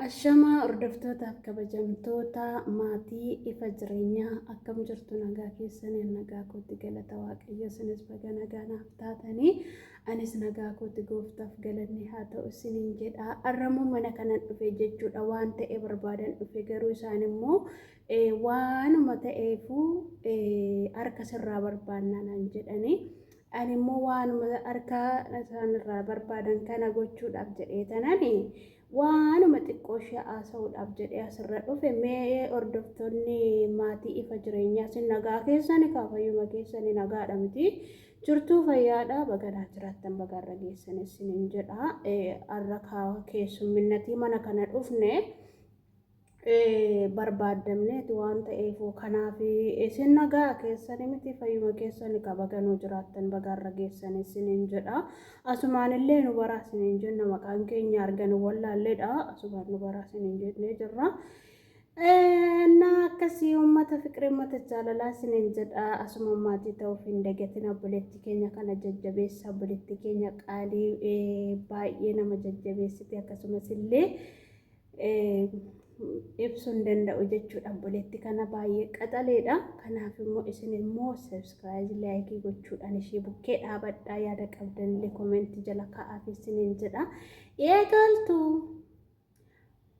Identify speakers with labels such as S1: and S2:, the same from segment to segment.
S1: Ashamaa hordoftootaaf kabajamtoota maatii ifa jireenyaa akkam jirtu nagaa keessanii nagaa kootti galata waaqayyo isinis baga nagaa naaf taatanii anis nagaa kootti gooftaaf galanni haa ta'u isiniin jedha arramuu mana kanan dhufe jechuudha waan ta'e barbaadan dhufe garuu isaan immoo waanuma ta'eefuu harka sirraa barbaannaa naan jedhanii ani immoo waanuma harka isaanirraa barbaadan kana gochuudhaaf jedhee tanani waanuma xiqqoo ishee haasa'uudhaaf jedhee asirra dhufe. Mee hordoftoonni maatii ifa jireenyaa isin nagaa keessani kaa fayyuma keessani nagaadha miti jirtuu fayyaadha baganaa jiraattan bagaarra geessan isiniin jedha. Har'a kaa keessumminnatii mana kana dhufne barbaaddamneeti waan ta'eef kanaaf isin nagaa keessani miti fayyuma keessani ka baganuu jiraattan bagaarra geessan isiniin jedha. Asumaan illee nu baraa isiniin jenna maqaan keenya arganu wallaalleedha asumaan nu baraa isiniin jennee jirra. Na akkasii uummata fiqiree uummata jaalalaa isiniin jedha asuma maatii ta'uuf hin dagatin obboleettii keenya kana jajjabeessa obboleettii keenya qaalii baay'ee nama jajjabeessite akkasumas illee ibsuu hin danda'u jechuudha. Obboleetti kana baay'ee qaxaleedha. Kanaaf immoo isin immoo subscribe like gochuudhaan ishee bukkee dhaabadhaa yaada qabdan illee comment jala kaa'aaf isiniin jedha. Eegaltu.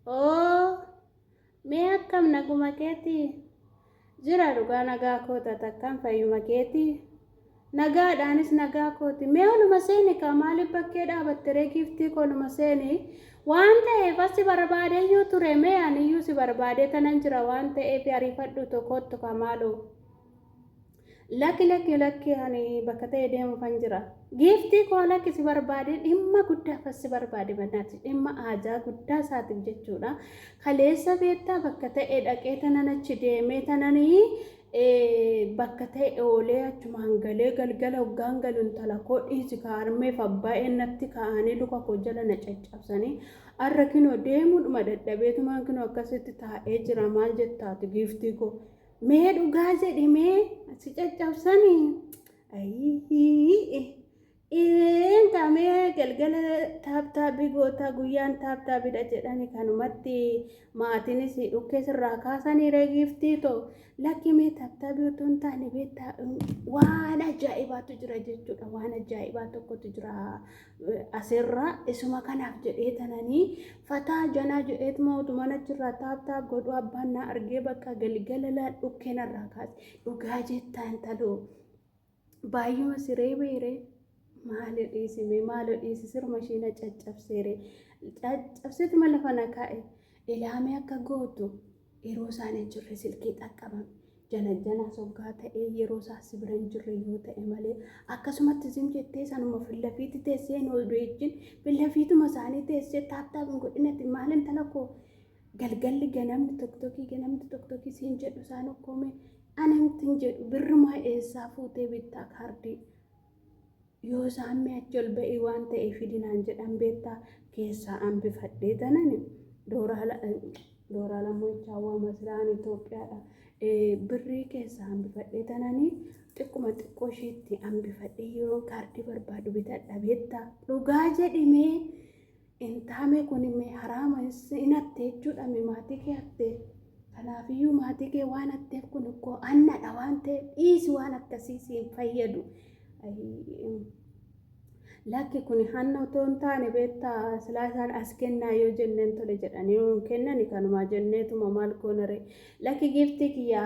S1: Oo mee akkam naguma keetii? Jira dhugaa nagaa koota takkaan fayyuma keetii? Nagaadhaanis nagaa kooti. Mee oluma seeni kaa maaliif bakkee dhaabatte ree giiftii koo oluma seeni. Waan ta'eef as si barbaadeeyyuu ture mee aniyyuu si barbaadee tanan jira waan ta'eef ariifadhu tokkoottu kaa maaloo. Lakki lakki lakki ani bakka ta'e deemuufan jira. Giiftii koo lakki si barbaade dhimma guddaaf as si barbaade bannaati dhimma aajaa guddaa isaatiif jechuudha. Kaleessa beektaa bakka ta'e dhaqee tanan achi deemee tananii bakka ta'e oolee achumaan galee galgala hoggaan galu intala koo dhiisi ka harmeef abbaa ennatti kaa'anii luka koo jala na caccabsanii har'a kinoo deemuudhuma dadhabeetumaan kinoo akkasitti taa'ee jira maal jettaati giiftii koo mee dhugaa jedhi mee si caccabsanii ayii Een mee galgala taaptaabii gootaa guyyaan taaptaabiidha jedhani kanumatti maatiinis dhukkee sirraa kaasanii ree giiftii too lakki mee taaptaabii otoo hin taane beektaa waan ajaa'ibaatu jira jechuudha waan ajaa'ibaa tokkotu jira asirra isuma kanaaf jedhee tananii fataa janaa jedheetuma otumaan achirraa taaptaab godhu abbaan naa argee bakka galgala laa dhukkee narraa kaase dhugaa jettaa intaloo. Baay'uma si reebeere maalo dhiisi mee maalo dhiisi siruma ishii na caccabseere caccabseetuma lafa na kaa'e ilaamee akka gootu yeroo isaan hin jirre silkii xaqqabame janajjanaa soggaa ta'ee yeroo isaa si bira hin jirre yoo ta'e malee akkasumatti zim jettee sanuma fillafiitti teessee nu wajjin fillafiituma isaanii teessee taaptaap hin godhinati maal intala koo Galgalli ganamni toktokii ganamni toktokii siin jedhu isaan okkoome anamti hin jedhu birrumaa eessaa fuutee bittaa kaardii yoo isaan mee achi ol ba'ii waan ta'e fidinaan jedhan beektaa keessaa hambifadhee tanani dooraala mo'ichaa waama silaan Itoophiyaadha birrii keessaa hambifadhee tanani xiqquma xiqqoo isheetti hambifadhee yeroo kaardii barbaadu bitadha beektaa dhugaa jedhimee. Intaamee kun mee haraama hin hatte jechuudha mee maatii kee hatte. Kanaafiyyuu maatii kee waan hatteef kun ikkoo annadha waan ta'eef dhiisi waan akkasii siin fayyadu. Lakki kun hanna otoo hin taane beektaa silaa isaan as kennaa yoo jenneen tole jedhanii nuun kennani kanumaa jenneetuma maal goonare. Lakki giiftii kiyya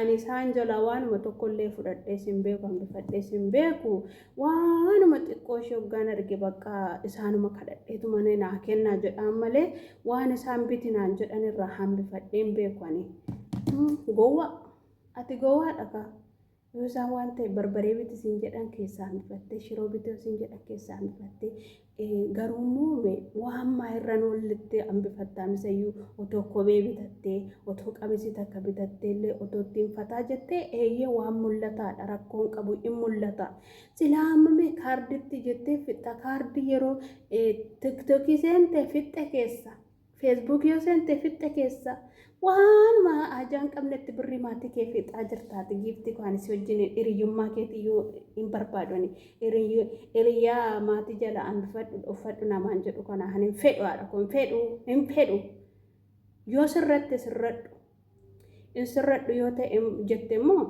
S1: ani isaan jalaa waanuma tokkollee fudhadhees hin beeku hambifadhees hin beeku. Waanuma xiqqoo ishee hoggaan arge bakka isaanuma kadhadheetuma naa kennaa jedhaan malee waan isaan biti naan jedhan irraa hambifadhee hin beeku ani. Gowwaa ati gowwaadha kaa. Yoo isaan waan ta'e barbaree biti siin jedhan keessaa hambifattee shiroo biti siin jedhan keessaa hambifattee garuu immoo waan maa irra oolletti hambifattaa misayyuu otoo kophee bitattee otoo qamisii takka bitattee illee otoo ittiin fataa jettee eeyyee waan mul'ataadha rakkoon qabu in mul'ata. Silaa amma mee kaarditti jettee fixxa kaardii yeroo tiktokii seente fixxe keessa. Feesbuukii yoo seente fixxe keessa waanuma haajaa hin qabnetti birrii maatii kee fixaa jirtaati giiftii koo ani si wajjin hiriyyummaa keetiyyuu hin barbaadu ani hiriyyaa maatii jala hambifadhu uffadhu namaan jedhu kana ani hin fedhu haadha koo hin fedhu hin fedhu. Yoo sirratte sirradhu. In sirradhu yoo ta'e jette immoo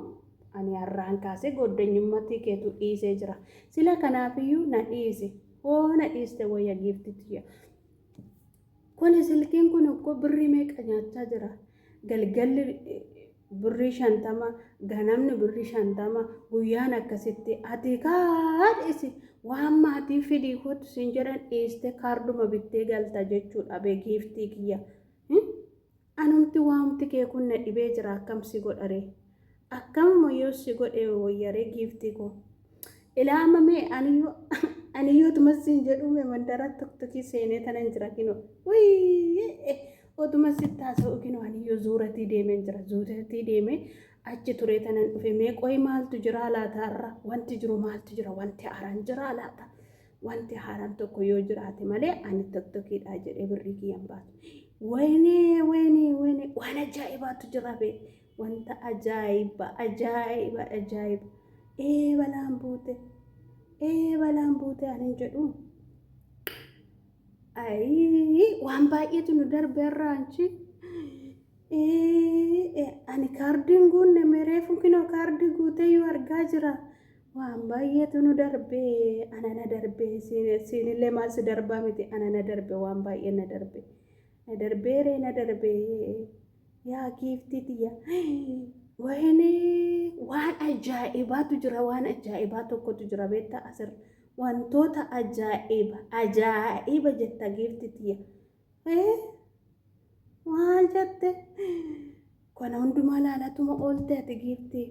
S1: ani har'aan kaasee gooddanyummatii keetu dhiisee jira. Sila kanaafiyyuu na dhiisi. Hoo na dhiiste wayya giifti tiyya. Kuni silkiin kun ukkoo birrii meeqa nyaachaa jira. Galgalli birrii 50, ganamni birrii 50, guyyaan akkasitti ati kaa dhiisi waan maatii fidii kootu siin jedhan dhiiste kaarduma bittee galta jechuudha bee giiftii kiyya. Anumti waamti kee kun na dhibee jira akkam si godharee. Akkamuma yoo si godhe wayyaree giiftii koo. Ilaa amma mee aniyyuu aniyyuu otuma siin jedhuu mee mandara toktokii seenee tanan jira kinoo. Wii otuma sitti haasa'u kinoo aniyyuu zuuratii deemeen jira zuuratii deemee achi turee tanan dhufe mee qoyi maaltu jira laata har'a wanti jiru maaltu jira wanti haaraan jira laata wanti haaraan tokko yoo jiraate malee ani toktokiidhaa jedhee birrii kiyyan baasu. Wayinee wayinee wayinee waan ajaa'ibaatu jira bee. Wanta ajaa'iba ajaa'iba ajaa'iba. Ee balaan buute. Ee balaan buute ani hin jedhu. Ayii waan baay'eetu nu darbe irraa anchi. Ee ani kaardiin guunne mereefu kinoo kaardii guuteeyyuu argaa jira. Waan baay'eetu nu darbe ana na darbe siinillee maal si darbaa miti ana na darbe waan baay'ee na darbe. Na darbeeree na darbee. Yaa giiftii tiyya. Wayinee waan ajaa'ibaatu jira waan ajaa'ibaa tokkotu jira beektaa asirra. Wantoota ajaa'iba ajaa'iba jetta giiftii tiyya. Maal jette? Kana hundumaa laalatuma oolte ati giiftii.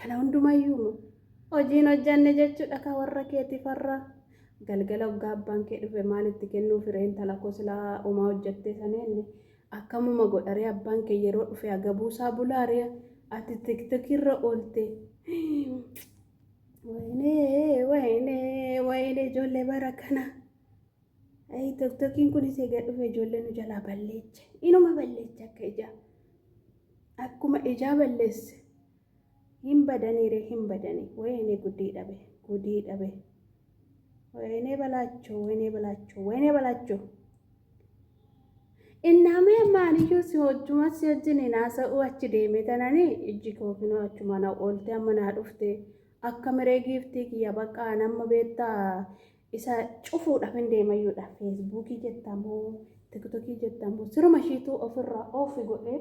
S1: Kana hundumayyuu hojiin hojjanne jechuudha ka warra keetiif har'a. Galgala hoggaa abbaan kee dhufe maal itti kennuuf ree intala koo silaa homaa hojjattee saneenni akkamuma godharee abbaan kee yeroo dhufe agabuu isaa bulaaree ati tiktokii irra oolte. Wayinee wayinee wayinee ijoollee bara kana. Ayi tiktokiin kunis egaa dhufe ijoollee nu jalaa balleecha. Inuma balleecha akka ijaa. Akkuma ijaa balleesse. Hin badanii ree hin badanii. Wayinee gudii dhabe gudii dhabe. Wayinee balaachoo wayinee balaachoo wayinee balaachoo. Innaamee amma aniyyuu si hojjuma si wajjin hin haasa'uu achi deemee tanani ijji koo kinoo achuma na oolte amma naa dhufte akka miree giiftii kiyya bakka an amma beektaa isa cufuudhaaf hin deemayyuudha feesbuukii jetta moo tiktokii jetta moo siruma ishiituu ofirraa ofi godhee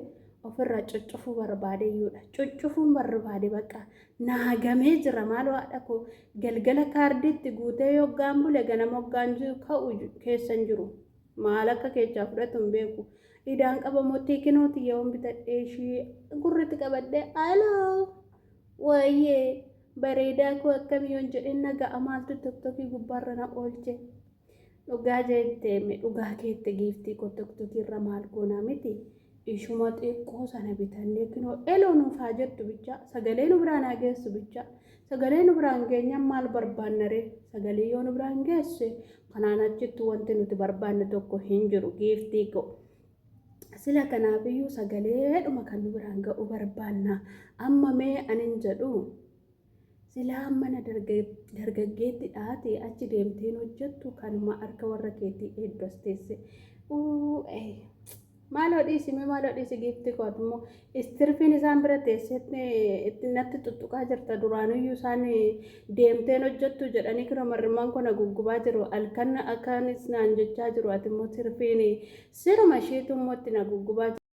S1: ofirraa cuccufuu barbaadeyyuudha cuccufuun barbaade bakka naagamee jira maaloo haadha koo galgala kaardiitti guutee yoggaan bule ganama hoggaan jiru ka'u keessa hin jiru maal akka keechaa fudhatu hin beeku idaan qabamoo teekinoo tiyyawoon bitadhee ishii gurratti qabadhee aloo wayyee bareedaa koo akkamii yoon jedheen naga'a maaltu tiktokii gubbaarra na oolche Dhugaa jeette me dhugaa keette giiftii koo toktokii irra maal goonaa miti ishuma xiqqoo sana bitannee kinoo eloo nuuf haa jettu bichaa sagalee nu biraan haa geessu bichaa sagalee nu biraan geenyaan maal barbaanna ree sagalee yoo nu biraan geesse kanaan achitti wanti nuti barbaanne tokko hin jiru giiftii koo. Sila kanaafiyyuu sagaleedhuma kan nu biraan ga'u barbaanna amma mee anin jedhu Silaa mana dargaggeetti dhaate achi deemtee hin hojjettu kanuma harka warra keetii eeddu as teesse. Maaloo dhiisi mee maaloo dhiisi giifti koo ati immoo istirfiin isaan bira teessee itti natti tuttuqaa jirta duraanuyyuu isaan deemteen hojjettu jedhanii kinoo marrimmaan koo na guggubaa jiru halkan akkaanis naan jechaa jiru ati immoo tirfiin siruma isheetu immoo itti na guggubaa